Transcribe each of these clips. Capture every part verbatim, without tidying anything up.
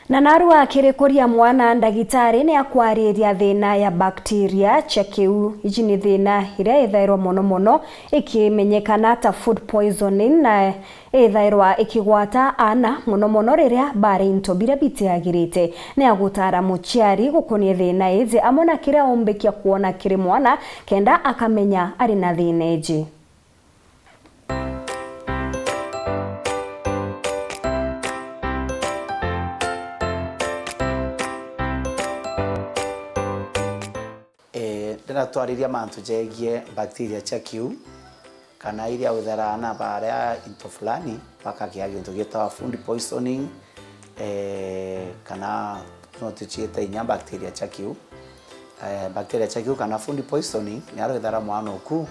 Na narua akirikuria mwana, ndagitari ni akwariria thina ya bacteria cia kiu. Iji ni thina iria ithairwa mono mono ikimenyekana ta food poisoning, na ithairwa ikigwata aana mono mono riria bari into biria bitiagirite. Ni agutara muciari gukonie thina iji amwe na kiria umbikia kwona kiri mwana kenda akamenya ari na thina iji. Eh, ndinatwariria mantu jegie bacteria cia kiu, kana iria withera na baria into fulani bakagia gintu gitawa food poisoning, eh, kana no tuciite inya bacteria cia kiu. Eh, bacteria cia kiu kana food poisoning ni aria withera mwana oku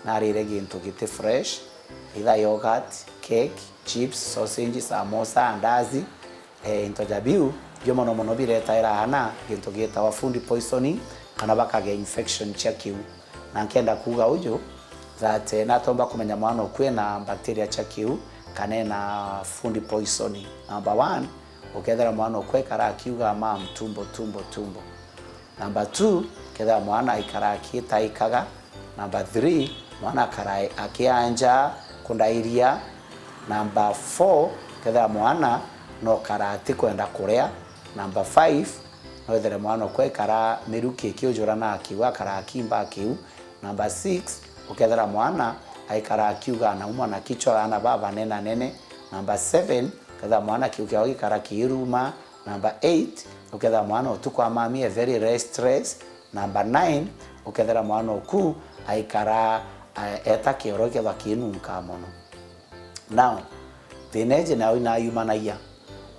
narire gintu giti fresh, either yogurt, cake, chips, sausage, samosa, andazi, eh, into ja biu, bio mono mono biretaira aana gintu gitawa food poisoning, kana bakagia infection cia kiu. Na nkenda kuuga uju, that, eh, natomba kumenya mwana oku ena bacteria cia kiu, kana ena food poisoning. Number one, ukethira mwana oku aikara akiuga, "Mam, tumbo, tumbo, tumbo." Number two, ukethira mwana aikara akitaikaga. Number three, mwana akara akianja kundairia. Number four, ukethira mwana no kara atikwenda kuria. Number five, no wethire mwana oku aikara miruki ikiujura na akiu, akara akimba akiu. Number six, ukethira mwana aikara akiuga anaumwa na kichwa, aana babanene anene. Number seven, ukethira mwana kiu kiao gikara kiiruma. Number eight, ukethira mwana utuku amamie very restless. Number nine, ukethira mwana oku aikara, eh, eta kioro kethwa kiinunka mono. Now, thina iji nayo inayumanagia.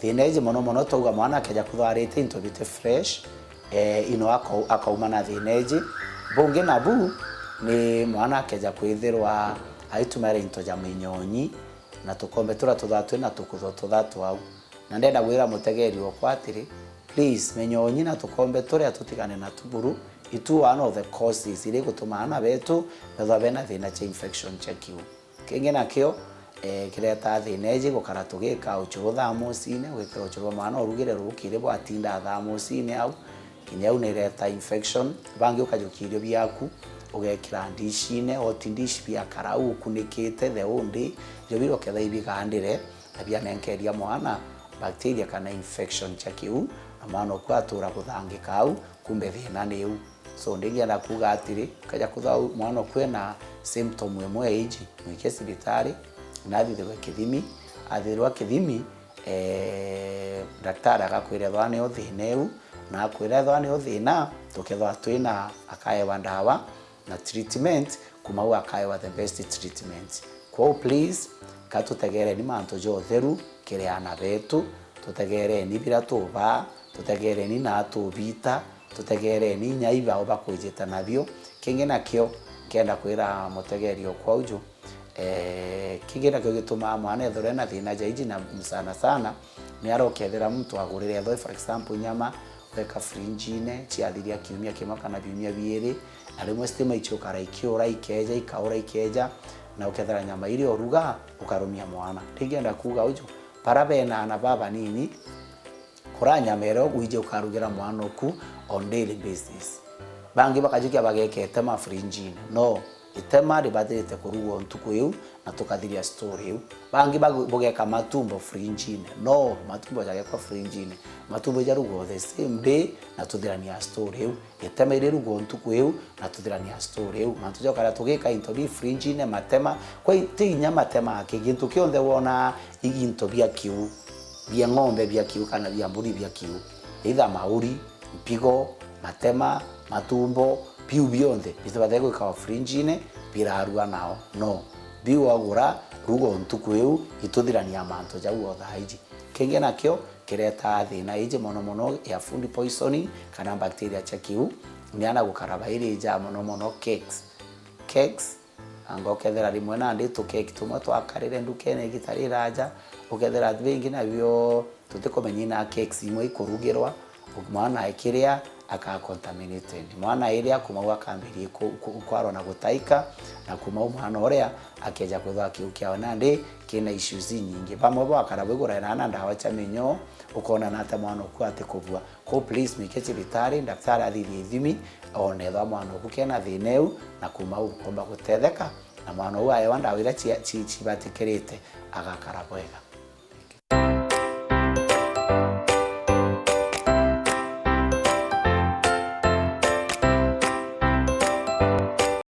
Thina iji mono mono twauga mwana akeja kuthwarite into biti fresh, eh, ino akau-, akauma na thina iji. Bungi nabu ni mwana akeja kwithirwa aitumaira into ja minyonyi na tukombe turia tuthaa twina tukutho tuthaa twau. Na ndenda gwira mutegeri okwa atiri, please, minyonyi na tukombe turia tutigane na tuburu, itu one of the causes iria igutuma aana betu bethwa bena thina cia infection cia kiu. Kingi nakio, eh, kiretaa thina iji gukara tugika ucuru thaa mucine, gwikira ucuru bwa mwana urugire rukiri bwatinda thaa mucine au, kinya au nireta infection. Bangi ukajukia irio biaku, ugekira ndishine, hot dish biakara au ukunikite the whole day, irio biria ukethira ibigandire, na bianenkeria mwana bacteria kana infection cia kiu, na mwana oku atura kuthangika au, kumbe thina ni u. So, ndingienda kuuga atiri, ukeja kuthau mwana oku ena symptom imwe ya iji, mwikie cibitari, na athithirwe kithimi, athithirwa kithimi, eh, daktari agakwira ethwa nio thina iu, na akwira ethwa nio thina, tukethwa twina akaewa ndawa, na treatment, kuma au akaewa the best treatment. Kwou please, ka tutegereni mantu ja utheru kiri aana betu, tutegereni biria tubaa, tutegereni na tubita, tutegereni inya ibao bakwijita nabio. Kingi nakio, nkenda kwira mutegeri okwa uju, eh, kingi nakio gitumaa mwana ethirwe na thina ja iji na sana sana, ni aria ukethira muntu agurire ethwe, for example, nyama, weka fridge-ine, ciathiria kiumia kimwe kana biumia biiri, na rimwe stima iciukara ikiura ikeja, ikaura ikeja, na ukethira nyama iria uruga, ukarumia mwana. Ndingienda kuuga uju, bara bena aana babanini, kura nyama iria wiji ukarugira mwana oku on daily basis. Bangi bakajukia bageka itema fridge-ine. No, itema ribathirite kurugwa ntuku iu, na tukathiria story iu. Bangi bagu-, bugeka matumbo fridge-ine. No, matumbo jagekwa fridge-ine. Matumbo ijarugwa the same day, na tuthirania story iu. Itema irirugwa ntuku iu, na tuthirania story iu. Mantu ja ukaria tugika into bi fridge-ine, matema. Kwa i-, ti inya matema aki, gintu kionthe wona i into bia kiu, bia ng'ombe bia kiu kana bia mburi bia kiu. Either mauri, mpigo, matema, matumbo, biu bionthe bitibathai gwikawa fridge-ine birarua nao. No. Biu wagura, ruga o ntuku iu, ituthirania mantu jau o thaa iji. Kingi nakio kiretaa thina iji mono mono ya food poisoning kana bacteria cia kiu, ni ana gukara bairija mono mono cakes. Cakes, anga ukethira rimwe nandi tukeki tumwe twakarire ndukene igita riraja, ukethira bingi nabio tutikumenya ina cakes imwe ikurugirwa, mwana akiria, aka contaminated. Mwana iria kuma u akambiria ku- ku- kwarwa na gutaika, na kuma u mwana uria akeja kwithwa kiu kiawe nandi kina issues inyingi. Bamwe bwakara bwigura na ndawa cia minyoo, ukona na ata mwana uku atikubua. Ko please mwike cibitari, daktari athithie ithimi, one ethwa mwana uku kena thina iu, na kuma u ukomba gutetheka, na mwana u aewa ndawa iria cia- ci- cibatikirite, agakara bwega.